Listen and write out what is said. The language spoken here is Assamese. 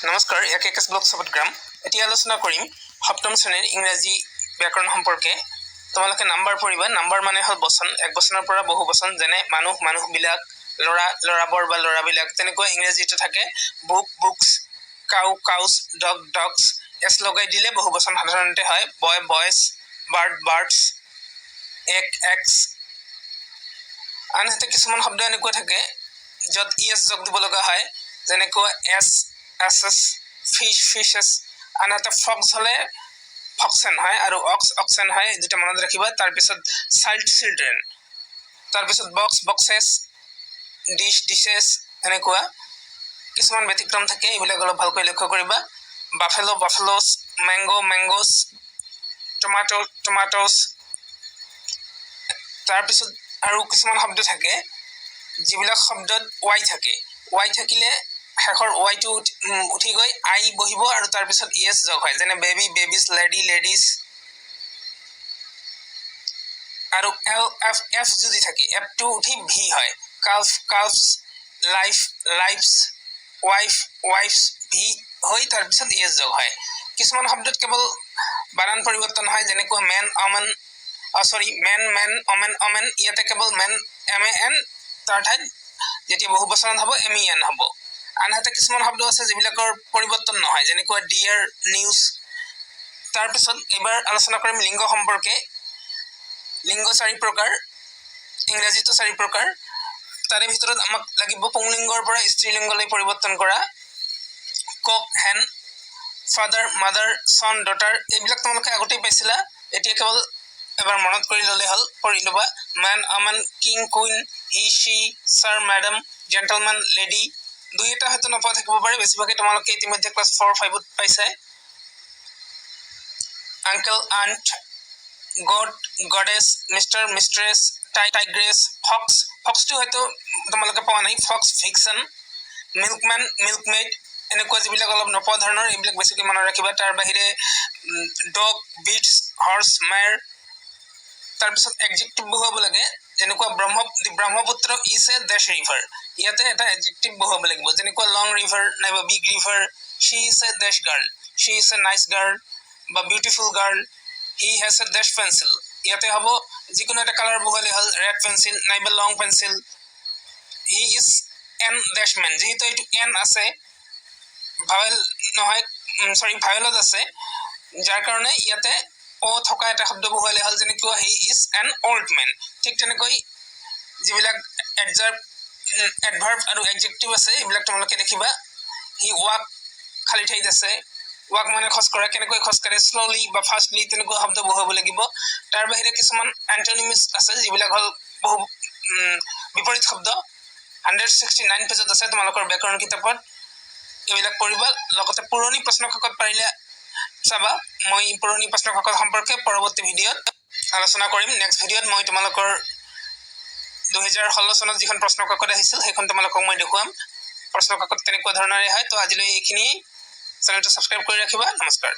নমস্কাৰ, এয়া কে ব্লগ চবতগ্ৰাম। এতিয়া আলোচনা কৰিম সপ্তম শ্ৰেণীৰ ইংৰাজী ব্যাকৰণ সম্পৰ্কে। তোমালোকে নাম্বাৰ পঢ়িবা। নাম্বাৰ মানে হ'ল বচন, এক বচনৰ পৰা বহু বচন, যেনে মানুহ, মানুহবিলাক, ল'ৰা, ল'ৰাবোৰ বা ল'ৰাবিলাক। তেনেকুৱা ইংৰাজীটো থাকে book, books, cow, cows, dog, dogs। S লগাই দিলে বহু বচন সাধাৰণতে হয়। Boy, boys, bird, birds, egg, eggs। আনহাতে কিছুমান শব্দ এনেকুৱা থাকে য'ত ই এছ যোগ দিব লগা হয়, যেনেকুৱা ass, asses, fish, fishes। আনহাতে ফক্স হ'লে ফক্সেন হয় আৰু অক্স অক্সেন হয়, এই দুটা মনত ৰাখিবা। তাৰপিছত চাইল্ড, চিলড্ৰেন। তাৰপিছত বক্স, বক্সেছ, ডিছ, ডিছেছ। এনেকুৱা কিছুমান ব্যতিক্ৰম থাকে, এইবিলাক অলপ ভালকৈ লক্ষ্য কৰিবা। Buffalo, buffaloes, mango, mangoes, tomato, tomatoes। তাৰপিছত আৰু কিছুমান শব্দ থাকে যিবিলাক শব্দত ৱাই থাকে। ৱাই থাকিলে শেষৰ ৱাইটো উঠি গৈ আই বহিব আৰু তাৰপিছত ই এছ যোগ হয়, যেনে বেবী, বেবিজ, লেডি, লেডিজ। আৰু এল এফ এফ যদি থাকে, এফটো উঠি ভি হয়। Calf, calves, life, lives, wife, wives, V হৈ তাৰপিছত ই এছ যোগ হয়। কিছুমান শব্দত কেৱল বানান পৰিৱৰ্তন হয়, যেনেকুৱা man, woman, sorry, man, men, woman, women। ইয়াতে কেৱল মেন, এম এ এন, তাৰ ঠাইত যেতিয়া বহু বচনত হ'ব, এম ই এন হ'ব। আনহাতে কিছুমান শব্দ আছে যিবিলাকৰ পৰিৱৰ্তন নহয়, যেনেকুৱা ডিয়াৰ, নিউজ। তাৰপিছত এইবাৰ আলোচনা কৰিম লিংগ সম্পৰ্কে। লিংগ চাৰি প্ৰকাৰ, ইংৰাজীতো চাৰি প্ৰকাৰ। তাৰে ভিতৰত আমাক লাগিব পুংলিংগৰ পৰা স্ত্ৰীলিংগলৈ পৰিৱৰ্তন কৰা। Cock, hen, father, mother, son, daughter, এইবিলাক তোমালোকে আগতেই পাইছিলা। এতিয়া কেৱল এবাৰ মনত কৰি ল'লে হ'ল, পঢ়ি ল'বা। Man, woman, king, queen, he, she, sir, madam, gentleman, lady। দুই এটা হয়তো নপোৱা থাকিব পাৰে, বেছিভাগে তোমালোকে ইতিমধ্যে ক্লাছ ফ'ৰ ফাইভত পাইছাই। Uncle, aunt, god, goddess, mister, mistress, tigress, fox। ফক্সটো হয়তো তোমালোকে পোৱা নাই। ফক্স, ভিক্সন, মিল্কমেন, মিল্কমেড, এনেকুৱা যিবিলাক অলপ নপোৱা ধৰণৰ, এইবিলাক বেছিকৈ মনত ৰাখিবা। তাৰ বাহিৰে ডগ, বিটছ, হৰ্চ, মেৰ। তাৰপিছত এডজেক্টিভ বহুৱাব লাগে, যেনেকুৱা Brahmaputra is a dash river। ইয়াতে এটা এডজেক্টিভ বহুৱাব লাগিব, যেনেকুৱা লং ৰিভাৰ নাইবা big river। She is a dash girl, she is a nice girl বা beautiful girl। He has a dash pencil। ইয়াতে হ'ব যিকোনো এটা কালাৰ বহুৱালে হ'ল, ৰেড পেঞ্চিল নাইবা long pencil। He is an dash man। যিহেতু এইটো এন আছে, ভাৱেল নহয়, চৰি, ভাৱেলত আছে, যাৰ কাৰণে ইয়াতে অ থকা এটা শব্দ বহুৱালে হ'ল, যেনেকুৱা he is an old man। ঠিক তেনেকৈ যিবিলাক এডভাৰ্ব আৰু এডজেক্টিভ আছে, এইবিলাক তোমালোকে দেখিবা। হি ৱাক খালী ঠাইত আছে। ৱাক মানে খোজকঢ়া। কেনেকৈ খোজকাঢ়ে? শ্ল'লি বা ফাষ্টলি, তেনেকুৱা শব্দ বহুৱাব লাগিব। তাৰ বাহিৰে কিছুমান এণ্টনিমিছ আছে, যিবিলাক হ'ল বহু বিপৰীত শব্দ। 169 পেজত আছে তোমালোকৰ ব্যাকৰণ কিতাপত। এইবিলাক পঢ়িবা, লগতে পুৰণি প্ৰশ্ন কাকত পাৰিলে চাবা। মই পুৰণি প্ৰশ্ন কাকত সম্পৰ্কে পৰৱৰ্তী ভিডিঅ'ত আলোচনা কৰিম। নেক্সট ভিডিঅ'ত মই তোমালোকৰ 2016 চনত যিখন প্ৰশ্ন কাকত আহিছিল, সেইখন তোমালোকক মই দেখুৱাম। প্ৰশ্ন কাকত তেনেকুৱা ধৰণেৰে হয়। তো আজিলৈ এইখিনি। চেনেলটো ছাবস্ক্ৰাইব কৰি ৰাখিবা। নমস্কাৰ।